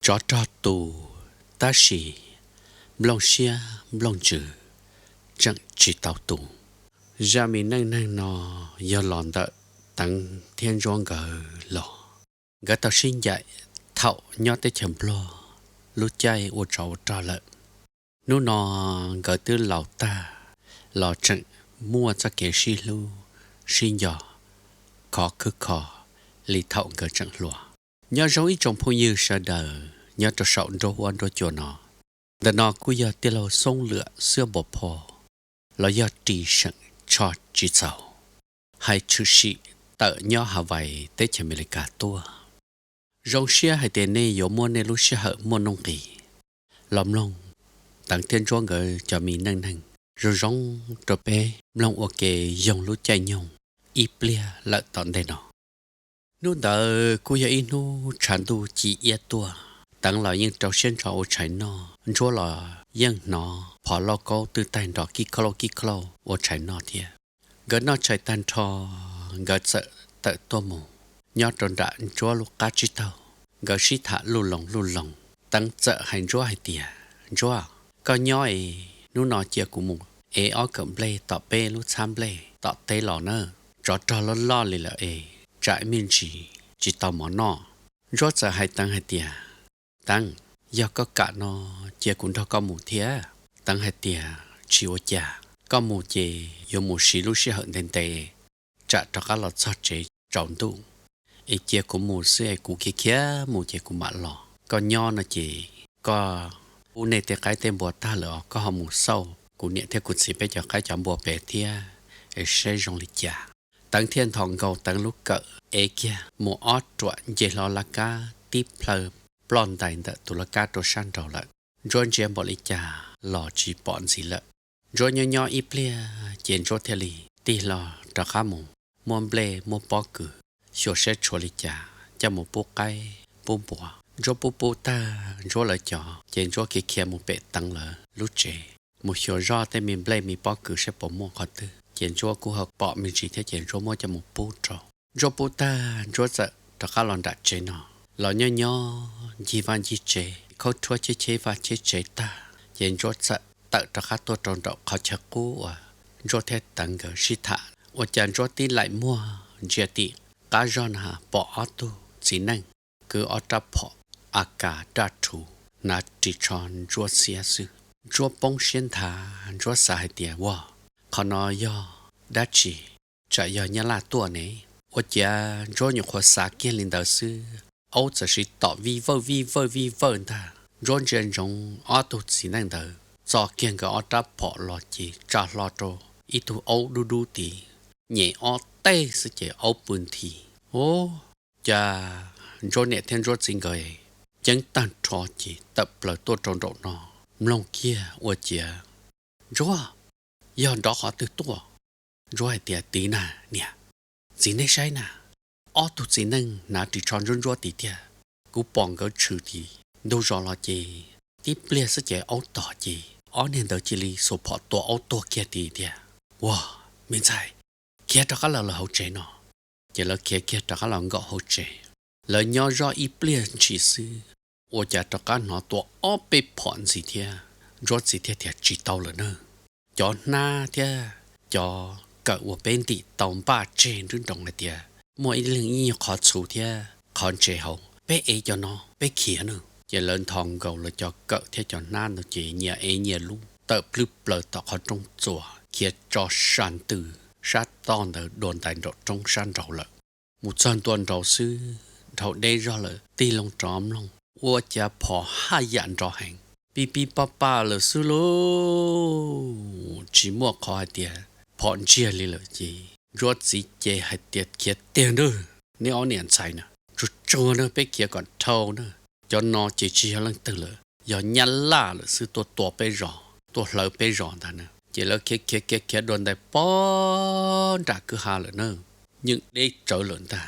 Tsov rog tu, tab sis nplooj siab nplooj ntsws tseem tsis tau tu. Zaj me neej neeg no yog los ntawm Teev thiab Ntsuab nkawd los. Nkawd tau sib ncaim thaum nyob teb chaws Nplog lub caij ua tsov ua rog lawm. Hnub no nkawd twb laus tag los tseem muaj txoj kev sib hlub sib nco khov khwb kho li thaum nkawd tseem hluas. Nyob zoo ib tsoom phooj ywg sawv daws nyob rau saum nruab huab nruab cua no. Ntawm no kuj yog tij laug Xoob Lwam Xwb Npau Pho los yog ris seem tsho tsis txaus hais tshwm sim tawm nyob Hawaii teb chaws Amelikas tuaj. Zoo siab hais tias nej yuav muab nej lub sij hawm muaj nuj nqis los mloog Teev thiab Ntsuab nkawd cov me neej neeg zoo zoo rau peb mloog ua ke yoog lub caij nyoog ib pliag lawm tom ntej no. Hnub ntawd kuj yog ib hnub tshav ntuj ci iab tuaj, Teev los yeej rau siab ntso ua tshais noj, Ntsuab los yeej hnov phom lauj kaub twb taig nrov kib khlauj kib khlauj ua tshais noj thiab. Nkawd noj tshais tag nrho, nkawd txawm tawm tuaj mus nyob rau nram Ntsuab lub qab tsib taug, nkawd sib tham luj loos luj loos. Teev txawm hais Ntsuab hais tias, Ntsuab, koj nyob es hnub no cia kuv mus ev ob kawm nplej tom peb lub txhab nplej tom teb los na. Tsov rog loj loj li lawm es tsam me ntsis tsis tau mov noj. Ntsuab txawm hais Teev hais tias, Teev, yog koj kam no cia kuv nrog koj mus thiab. Teev hais tias, Tsis ua cas, koj mus ces yuav mus siv lub sij hawm ntev ntev, tsam rov qab los txog tsev tsaus ntuj. Es cia kuv mus xwb es kuv khiav khiav mus ces kuv mam los. Koj nyob no ces koj pub nej tej qaib tej npua tag lawm os, koj ho mus xauj kuv niam thiab kuv txiv peb cov qaib cov npua pem thiab es saib zoo li cas. Teev thiaj nthos nkaus Teev lub kawm ev kiag mus ob ruam nce hlo laj kab tib plhaw ploj ntais ntawm tus laj kab rau sab nraud lawm. Ntsuab ntsia npaum li cas los tsis pom ntxiv lawm. Ntsuab nyob nyob ib pliag ces Ntsuab thiaj li tig hlo rov qab mus muab nplej muab pob kws, xyuas saib tshuav li cas coj mus pub qaib pub npua. Ntsuab pub pub tag Ntsuab lawv cov ces Ntsuab khiav khiav mus pem Teev lawv lub tsev, mus xyuas zoj tej me nplej me pob kws saib puas muaj qhov twg. Ces Ntsuab kuj ho pom me ntsis thiab ces Ntsuab muab coj mus pub rau. Ntsuab pub tag Ntsuab txawm rov qab los nram tsev no. Los nyob nyob ncig vaj ncig tsev, khaub rhuab cheb cheb vaj cheb tsev tag ces Ntsuab txawm tawm rov qab tuaj rau nraum qhov chaw qub uas Ntsuab thiab Teev nkawd sib tham. Ua cas Ntsuab tib laim muag ntsia tim qab zog na pom ob tug txiv neej kwv ob rab phom AK daj rhuv hnav ris tsho ntsuab xiab xwb. Ntsuab poob siab nthav, Ntsuab xav hais tias, Ua, qhov no yog dab tsi? Tsam yog Nyab Laj tuaj ne. Ua ciav Ntsuab nyuam qhuav xav kiag li ntawd xwb, aub txawm siv tom vij vawj vij vawj vij vawj ntag. Ntsuab ntsia ntsoov ob tug txiv neej ntawd txo kiag nkawd ob rab phom los ces tsa hlo rau ib tug aub dub dub tid, nyem ob teg xwb ces aub pw nthi. Ua cas Ntsuab niam thiab Ntsuab txiv nkawd ceeb tag nrho ces tawm plaws tuaj rau nraum no, mloog kiag ua ciav, Ntsuab, yog nrov qhov twg tuaj? Ntsuab hais tias, Tid na niam, txiv, nej saib na, ob tug txiv neej hnav ris tsho ntsuab ntsuab tid tiag. Kuv pom nkawd tshwm tim ntug zos los ces tib pliag xwb ces aub tom ces ob niag ntawd cia li xuas phom tua aub tuag kiag tid tiag. Ua, me ntxhais, khiav rov qab los lawm hauv tsev no. Ces lawv khiav kiag rov qab los nkaum hauv tsev. Lawv nyob zoj ib pliag ntshis xwb, ua cas rov qab hnov tua ob peb phom ntxiv thiab. Ntsuab txiv thiaj tias, Tsis tau lawm na, cov hnab thiab cov kawm uas peb ntim tau npaj tseg nruab nroos hais tias muaj ib leeg ib nyuag qhov txhuv thiab qhov ntses hauv, peb ev cov no peb khiav na. Ces lawv nthos nkaus lawv cov kawm thiab cov hnab ntawd ces nyias ev nyias lub tawm plwb plaws tom qhov roob txuas khiav tso sab ntws sab toj ntawd dua ntais nraum roob sab nraud lawm. Mus txog ntua nraud xwb dhau deb zog lawm tig loo rov mloog ua cas phom haj yam nrov heev pib pib pab paj lawm xwb lauj. Tsis muaj qhov hais tias phom ntsiag li lawm ces Ntsuab txiv ces hais tias, Khiav tiag nawb, neb ob niam ntxhais na, tsuag tsuag na, peb khiav kom dhau na. Cov no ces tsis yog leej twg lawm, yog Nyab Laj lawm xwb tuaj tua peb zos, tuaj hlawv peb zos ntag na. Ces lawv khiav khiav khiav khiav dua ntais pog nram kwj ha lawm na, yeej deb tsawv lawm ntag.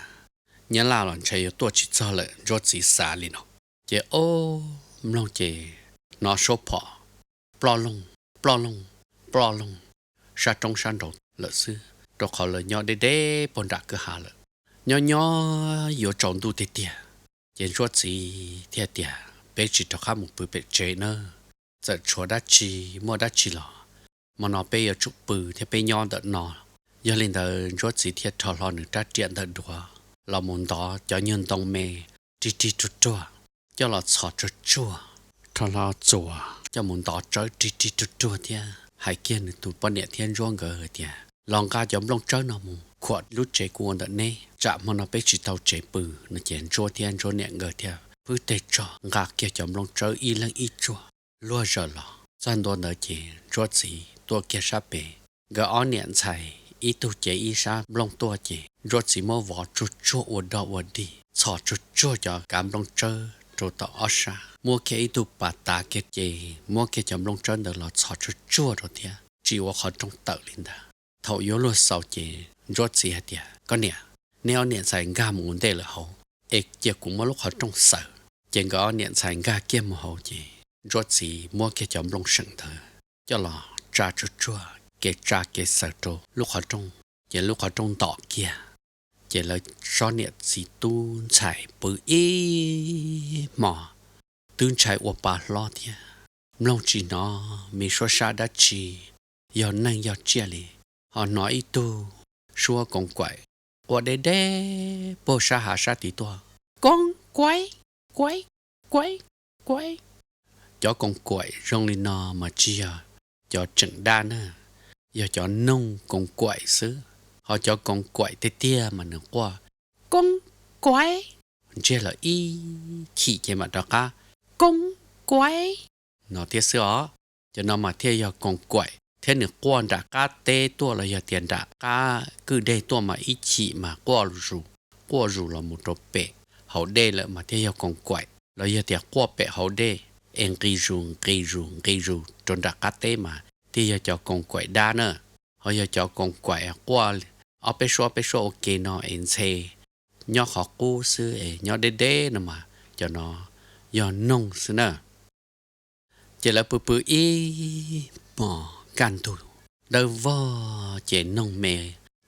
Nyab Laj los ntshe yuav tuaj tsis txog lawm, Ntsuab txiv xav li no. Ces ob mloog ces hnov suab phom ploj loog, ploj loog, ploj loog sab roob sab nraud lawm xwb, rau qhov lawv nyob deb deb pog nram kwj ha lawm. Nyob nyob yuav tsaus ntuj tiag tiag, ces Ntsuab txiv thiaj tias, peb tsis rov qab mus pw pem tsev nawb. Txawm tshuav dab tsi, muaj dab tsi los hmo no peb yuav tsum pw thiab peb nyob ntawm no. Yog li ntawd Ntsuab txiv thiaj rho hlo nws rab riam ntawm duav los mus ntov cov nyuag ntoo me rig rig ruag ruag, coj los txhos tsuag tsuag, rho hlo txuas coj mus ntov tsawb rig rig ruag ruag thiab hais kiag nws tus poj niam thiab Ntsuab nkawd hais tias, los nqa cov nplooj tsawb no mus khuam lub tsev kuv ua ntawm neb, tsam hmo no peb tsis tau tsev pw no. Ces Ntsuab thiab Ntsuab niam nkawd thiaj pw teg tsog nqa kiag cov nplooj tsawb ib leeg ib tsuag luag zaws los. Txog ntua ntawd ces Ntsuab txiv tuaj kiag sab pem, nkawd ob niam ntxhais ib tug cev ib sab nplooj tuaj ces Ntsuab txiv muab vov tsuag tsuag ua dog ua dig, txhos tsuag tsuag cov kav nplooj tsawb rau tom ob sab, muab kiag ib tug pas tav kiag ces muab kiag cov nplooj tsawb ntawd los txhos tsuag tsuag rau thiab tsis ua qhov rooj tawm li ntawd. Thaum yuav luag xaus ces Ntsuab txiv hais tias, koj niam, neb ob niam ntxhais nkag mus ua ntej lawm hauv, es cia kuv muab lub qhov rooj xaws. Ces nkawd ob niam ntxhais nkag kiag mus hauv ces Ntsuab txiv muab kiag cov nplooj seem ntawd coj los tsa tsuag tsuag kev tsa kev xaws rau lub qhov rooj, ces lub qhov rooj ntom kiag. Ces lawv tsob niam txiv tub ntxhais pw ib hmos twb ntshai ua pa hlob thiab, mloog tsis hnov me suab sab dab tsi, yog neeg yog tsiaj li, ho hnov ib tug suab koov kuaim quaj deb deb puag sab hav sab tid tuaj, koov kuaim, kuaim, kuaim, kuaim. Cov koov kuaim zoo li no mas tsis yog cov tseem dab na, yog cov noog koov kuaim xwb. Ho cov koov kuaim tiag tiag mas nws quaj, koov kuaim, ntsiag lawm ib chim ces mam rov qab, koov kuaim, no thiab xwb os. Cov no mas thiaj yog koov kuaim thiab nws quaj nram qab teb tuaj los yog tias nram qab kwj deg tuaj mas ib chim mas quaj zus, quaj zus los mus rau pem hauv dej lawm mas thiaj yog koov kuaim, los yog tias quaj pem hauv dej es nqis zus nqis zus nqis zus rau nram qab teb mas thiaj yog cov koov kuaim dab na. Ho yog cov koov kuaim quaj ob peb suab ob peb suab ua ke no es ntxhe nyob qhov qub xwb es nyob deb deb no mas cov no yog noog xwb na. Ces lawv pw pw ib hmos kaj ntug dawb vog ces noog me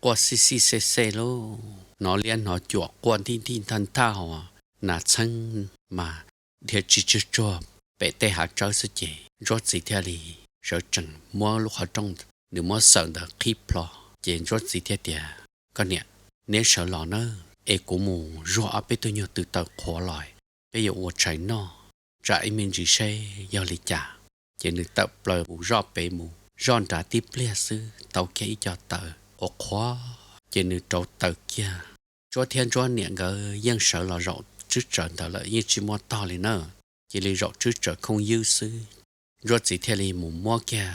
quaj xij xij xej xej lauj, hnov liab hnov cuam quaj ntij ntij nthaj nthaj hos nas txheeb mas dhia tsis tsuag tsuag pem tej hav tsawb xwb ces Ntsuab txiv thiaj li sawv tsees muab lub qhov rooj nws muab xaws ntawd qhib plho. Ces Ntsuab txiv thiaj tias, koj niam, neb sawv los na, es kuv mus zuag ob peb tug nyuag tw taws qhuav los peb yuav ua tshais noj, tsam ib me ntsis seb yog li cas. Ces nws tawm plaws mus zoj pem mus zoj nrad tib pliag xwb tau kiag ib co taws qhuav qhuav ces nws rauv taws kiag. Ntsuab thiab Ntsuab niam nkawd yeej sawv los zaum tswb tsawv ntawd lawm yeej tsis muaj tog li na, cia li zaum tswb tsawv khooj ywb xwb. Ntsuab txiv thiaj li mus muab kiag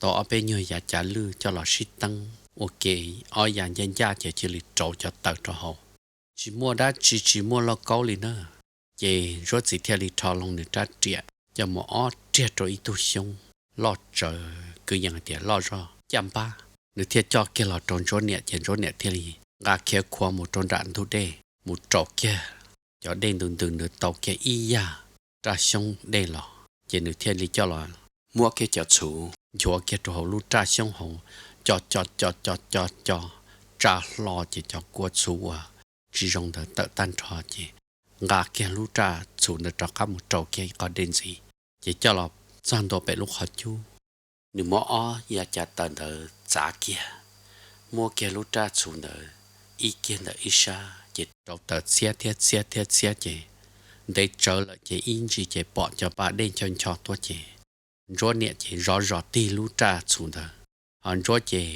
tau ob peb nyuag yav cav lwj coj los sib teeb ua ke, ob yav ncaj ncaj ces cia li rauv cov taws rau hauv. Tsis muaj dab tsi tsis muaj lauj kaub li na. Ces Ntsuab txiv thiaj li rho loo nws rab riam coj mus ob riag rau ib tug xyoob loj tsawv kwv yees hais tias loj zog caj npab. Nws thiaj coj kiag los rau Ntsuab niam ces Ntsuab niam thiaj li nqa khiav khuav mus rau nram ntug dej mus rau kiag cov dej ntws ntws ntws tau kiag ib yag raj xyoob dej los ces nws thiaj li coj los muab kiag cov txhuv nchuav kiag rau hauv lub raj xyoob hauv, co co co co co co tsa hlo ces cov kua txhuv uas tsis zoo ntawd tawm tag nrho ces nqa kiag lub raj txhuv ntawd rov qab mus rau kiag ib qho dej ntxiv ces coj los txog ntua pem lub qhov cub. Nws muab ob yav cav taws ntawd txav kiag, muab kiag lub raj txhuv ntawd ib kiag ntawm ib sab ces rauv taws txhiab thiab txhiab thiab txhiab ces ntev tsawv lawm ces ib ntsis ces pom cov pa dej ncho ncho tuaj ces Ntsuab niam ces zov zov tig lub raj txhuv ntawd, ho Ntsuab ces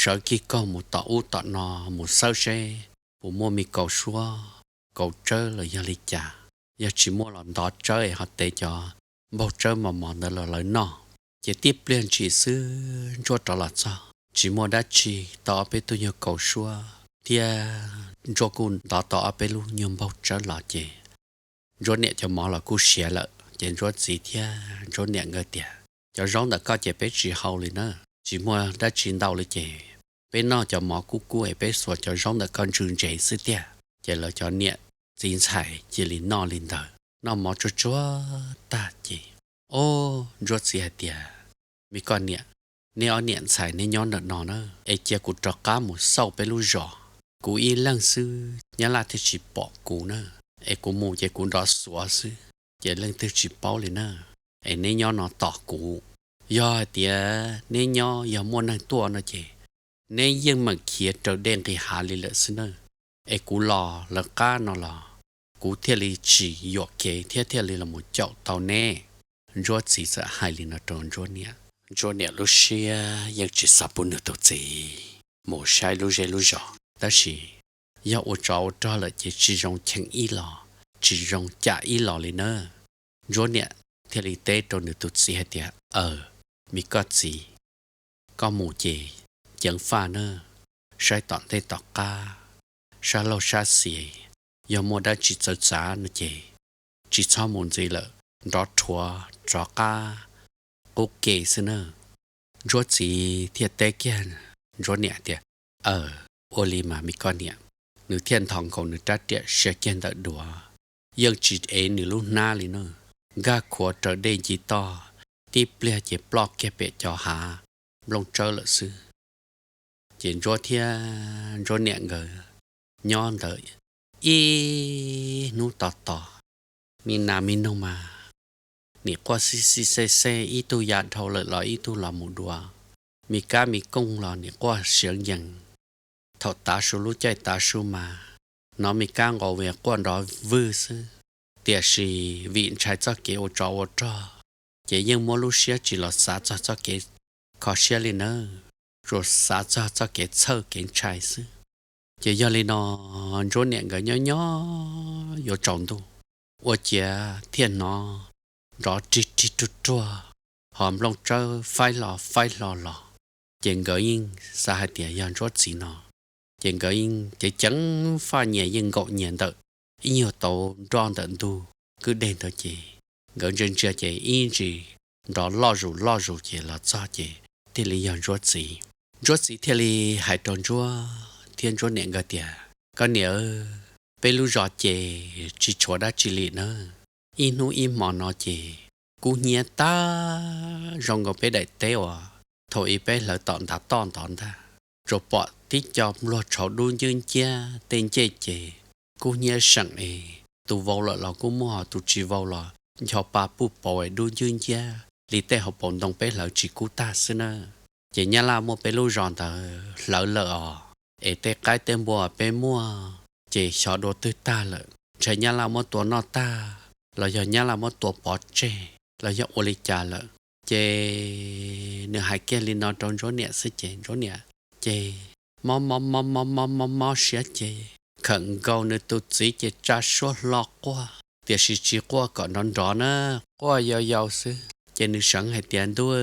sawv kig kaug mus tom ub tom no mus xawb seb puas muaj me kaus suab kaus tsawb los yog li cas, yog tsis muaj los ntov tsawb es ho tev cov npaug tsawb mos mos ntawd los lawv noj. Ces tib pliag ntshis xwb Ntsuab rov los txog tsis muaj dab tsi, tau ob peb tug nyuag kaus suab thiab Ntsuab kuj ntov tau ob peb lub nyuag npaug tsawb los ces Ntsuab niam cov mov los kuj siav lawm ces Ntsuab txiv thiab Ntsuab niam nkawd tias, cov zaub ntawm koj ces peb tsis hau li na, tsis muaj dab tsi ntau li ces peb noj cov mov kub kub es peb xuas cov zaub ntawm koj ntsws ntsev xwb tiag. Ces lawv cov niam txiv ntxhais cia li noj li ntawd, noj mov tsuag tsuag tag ces, o, Ntsuab txiv hais tias, me koj niam, neb ob niam ntxhais neb nyob ntawm no na, es cia kuv rov qab mus xauj peb lub zos. Kuv ib leeg xwb nyab laj thiaj tsis pom kuv na, es kuv mus ces kuv nrov xuav xwb. ces leej twg tsis paub li na. Es neb nyob no tos kuv. Yog hais tias neb nyob yog muaj neeg tuaj no ces neb yeej meem khiav raws dej nqis hav li lawm xwb na. Es kuv los lawv qab no los kuv thiaj li tsis yuam kev thiab thiaj li los mus caum tau neb. Ntsuab txiv txawm hais li no rau Ntsuab niam. Ntsuab niam lub siab yeej tsis xav pub nws tus txiv mus saib lub zej lub zos, tab sis yog ua tsov ua rog lawm ces tsis zoo cheem ib los, tsis zoo cam ib los li na. Ntsuab niam thiaj li teb rau nws tus txiv hais tias, Aw, me koj txiv, koj mus ces ceev faj na, saib tom ntej tom qab, sab laug sab xis, yog muaj dab tsi txawv txav no ces tsis txhob mus ntxiv lawm, nrov rhuav rov qab qub ke xwb na. Ntsuab txiv thiaj teb kiag Ntsuab niam tias, Aw, ua li mas me koj niam. Nws thiaj nthos nkaus nws rab riam sia kiag ntawm duav, yeej tsis ev nws lub hnab li na, nkag khuav raws dej ncig toj, tib pliag ces ploj kiag pem cov hav nplooj tsawb lawm xwb. Ces Ntsuab thiab Ntsuab niam nkawd nyob ntawd ib hnub tos tos, me nas me noog mas nim quaj xib xib xej xej, ib tug ya dhau lawm los ib tug los mus dua, me kab me kooj los nim quaj seev yees. Thaum tav su lub caij tav su mas hnov me kab nqaus vias quaj nrov vwg xwb, tiam sis vim ntshai txoj kev ua tsov ua rog ces yeej muab lub siab tsis los xav txog txoj kev kho siab li nawb, tsuas xav txog txoj kev txhawj kev ntshai xwb. Ces yog li no Ntsuab niam nkawd nyob nyob yuav tsaus ntuj, ua ciav thiaj hnov nrov rig rig ruag ruag, ho nplooj tsawb faib hlo faib hlo los. Ces nkawd yeej xav hais tias yog Ntsuab txiv no, ces nkawd yeej ceev ceev faj nyias yeej nkaum nyias ntawm ib nyuag tauv nroj ntawm ntug kwj deg ntawd ces nkawd ntsia ntsia ces ib ntsis nrov loj zus loj zus ces los txog ces thiaj li yog Ntsuab txiv. Ntsuab txiv thiaj li hais rau Ntsuab thiab Ntsuab niam nkawd tias, Koj niam, peb lub zos ces tsis tshuav dab tsi li na. Ib hnub ib hmo no ces kub hnyiab tag zoo nkaus peb daim teb uas thaum ub peb hlawv tom ntav toj ntawd ntag. Tsuas pom tib co npluag tshauv dub ncwb nciab, tej ncej ces kub hnyiab seem es tus vau lawm los kuj muaj, tus tsis vau los ncho pa puj pauv es dub ncwb nciab li tej hauv paus ntoo peb hlawv tsis kub tag xwb na. Ces Nyab Laj muaj peb lub zos ntawd hlawv lawm os, es tej qaib tej npua peb muaj ces xyov dua twg tag lawm, ntshai Nyab Laj muab tua noj tag los yog Nyab Laj muab tua pov tseg los yog ua li cas lawm. Ces nws hais kiag li no rau Ntsuab niam xwb ces Ntsuab niam ces mob mob mob mob mob mob mob siab ces khawm nkaus nws tus txiv ces tsa suab hlo quaj, tiam sis tsis quaj kom nrov nrov na, quaj yau yau xwb. Ces nws seev hais tias, Ntuj,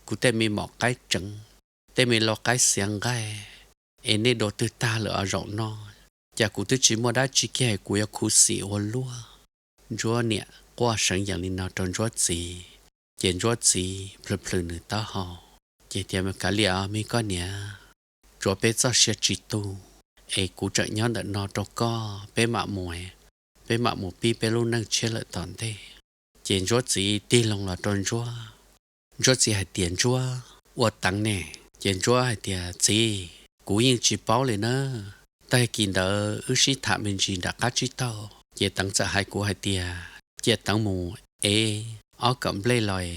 kuv tej me maum qaib tseev, tej me lau qaib xiav nqaij, es nej dua twg tag lawm os zaum no? Cas kuv twb tsis muaj dab tsi kiag, kuv yuav khuv xim ua luaj. Ntsuab niam quaj seev yees li no rau Ntsuab txiv, ces Ntsuab txiv plhws plhws nws taub hau ces tias, Kav liam os me koj niam, tsuav peb txoj sia tsis tu, es kuv tseem nyob ntawm no rau koj, peb mam mus, peb mam mus pib peb lub neej tshiab lawm tom ntej. Ces Ntsuab txiv tig loo los rau Ntsuab, Ntsuab txiv hais tias, Ntsuab, ua Teev ne? Ces Ntsuab hais tias, Txiv, kuv yeej tsis paub li na. Tag kis ntawd wb sib tham me ntsis nram qab tsib taug ces Teev txawm hais kuv hais tias cia Teev mus ev ob kawm nplej los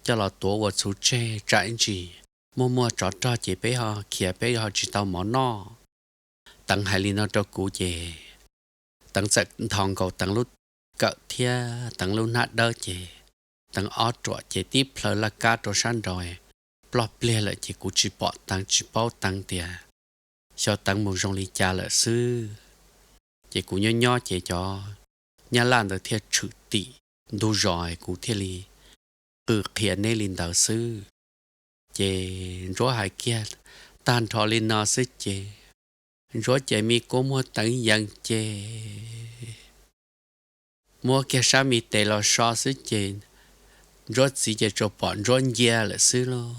coj los tuav ua txhuv tseg tsam ib ntsis muaj muaj tsov rog ces peb ho khiav peb ho tsis tau mov noj. Teev hais li no rau kuv ces Teev txawm nthos nkaus Teev lub kawm thiab Teev lub hnab dawb ces Teev ob ruam ces tib plhaw laj kab rau sab nraud ploj pliag lawm ces kuv tsis pom Teev tsis paub Teev tias xyov Teev mus zoo li cas lawm xwb. Ces kuv nyob nyob ces cov Nyab Laj ntawd thiaj tshwm tim ntug zos, kuv thiaj li qw qhia neb li ntawd xwb. Ces Ntsuab hais kiag tag nrho li no xwb ces Ntsuab ces me kua muag teev yees ces muab kiag sab me tes los so xwb ces Ntsuab txiv ces tsuas pom Ntsuab ncia lawm xwb lauj.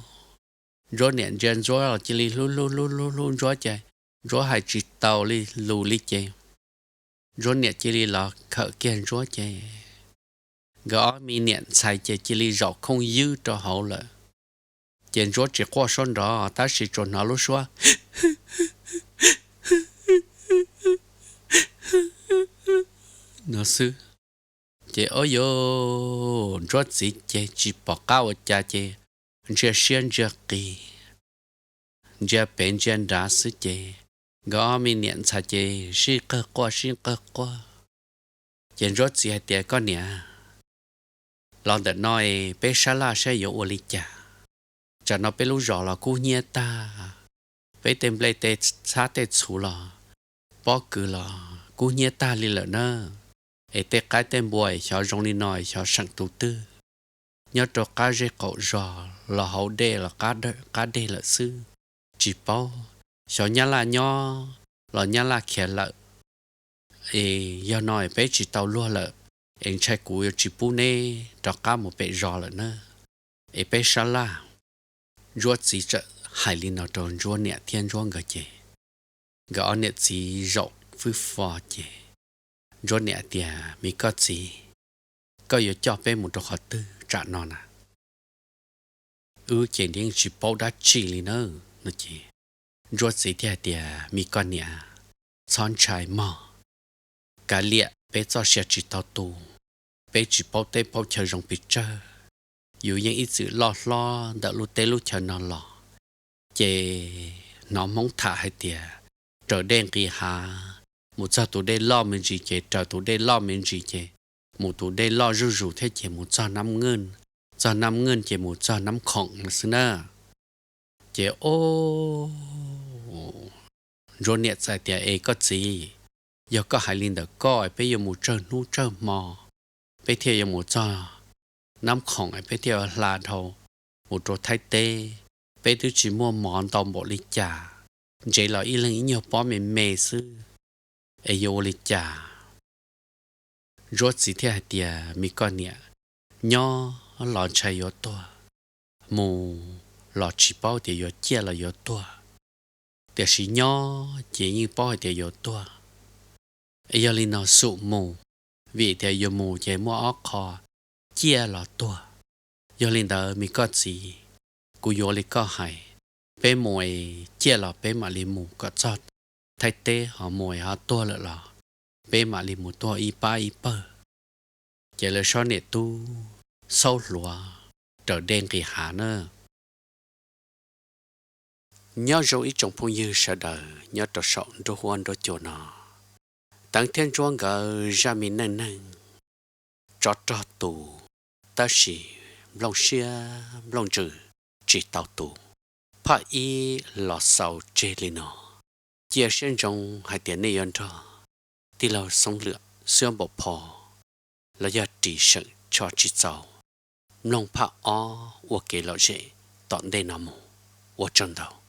Ntsuab niam ntsia Ntsuab los cia li hlub hlub hlub hlub hlub Ntsuab ces Ntsuab hais tsis tau li lus li ces Ntsuab niam cia li los khawm kiag Ntsuab ces nkawd ob me niam ntxhais ces cia li zaum khooj ywb rau hauv lawm. Ces Ntsuab tsis quaj suab nrov tab sis tsuas hnov lub suab no xwb. Ces ua rau Ntsuab txiv ces tsis pom qab ua cas ces ntsia siab ntsia qis, ntsia pem ntsia nrad xwb ces nkawd ob me niam ntxhais ces sib qawg quaj sib qawg quaj. Ces Ntsuab txiv hais tias, Koj niam, los ntawm no es peb sab laj saib yuav ua li cas. Tsam no peb lub zos los kub hnyiab tag, peb tej nplej tej txhab tej txhu los pob kws los kub hnyiab tag li lawm na. Es tej qaib tej npua es xyov zoo li no es xyov seem tus twg. Nyob rau qab zej qaum zos los hauv dej los qab deg lawm xwb, tsis paub. Xyov nyab laj nyob los nyab laj khiav lawm. Es yog no es peb tsis tau luag lawm, es ntshai kuv yuav tsis pub neb rov qab mus pem zos lawm na. Es peb sab laj. Ntsuab txiv txawm hais li no rau Ntsuab niam thiab Ntsuab nkawd ces nkawd ob niam txiv zaum fwb fo ces Ntsuab niam tias, Me koj txiv, koj yuav coj peb mus rau qhov twg tsam no na? Wb ces yeej tsis paub dab tsi li na. No ces Ntsuab txiv thiaj hais tias, Me koj niam, txhob ntshai mog. Kav liam peb txoj sia tsis tau tu, peb tsis paub teb paub chaw zoo pes tsawg. Yus yeej ib txwm loj hlob ntawm lub teb lub chaw no los, ces hnov Hmoob tham hais tias raws dej nqis hav, mus txog tus dej loj me ntsis ces raws tus dej loj me ntsis ces mus tus dej loj zuj zus thiab ces mus txog Nab Nqwj, txog Nab Nqwj ces mus txog Nab Khoom xwb na. Ces o, Ntsuab niam txawm tias, Es koj txiv, yog koj hais li ntawd koj, peb yuav mus tsawg hnub tsawg hmo, peb thiaj yuav mus txog Nab Khoom, peb thiaj yuav hla dhau mus rau Thaib teb. Peb twb tsis muaj mov ntau npaum li cas, ntsev los ib leeg ib nyuag pob me me xwb, es yuav ua li cas? Ntsuab txiv thiaj hais tias, Me koj niam, nyob los ntshai yuav tuag, mus los tsis paub tias yuav ciaj los yuav tuag, tiam sis nyob ces yeej paub hais tias yuav tuag. Es yog li no xum mus, vim tias yuav mus ces muaj ob qho, ciaj los tuag. Yog li ntawd me koj txiv, kuv yuav li koj hais, peb mus es ciaj los peb mam li mus kom txog Thaib teb, ho mus es ho tuag lawm los peb mam li mus tuag ib pab ib pawg. Ces lawv sab niam tub xaub hluav raws dej nqis hav na. Nyob zoo ib tsoom phooj ywg sawv daws nyob rau saum nruab huab nruab cua no. Teev thiab Ntsuab nkawd zaj me neej neeg tsov rog tus, tab sis nplooj siab nplooj ntsws tsis tau tu. Phaj ib los xaus tseg li no. Cia siab ntsoov hais tias nej yuav nrog tij laug Xoob Lwm Xwb Npaum Pho los yog ris seem tsho tsis txaus mloog phaj ob ua kev lom zem tom ntej no mus. Ua tsaug ntau.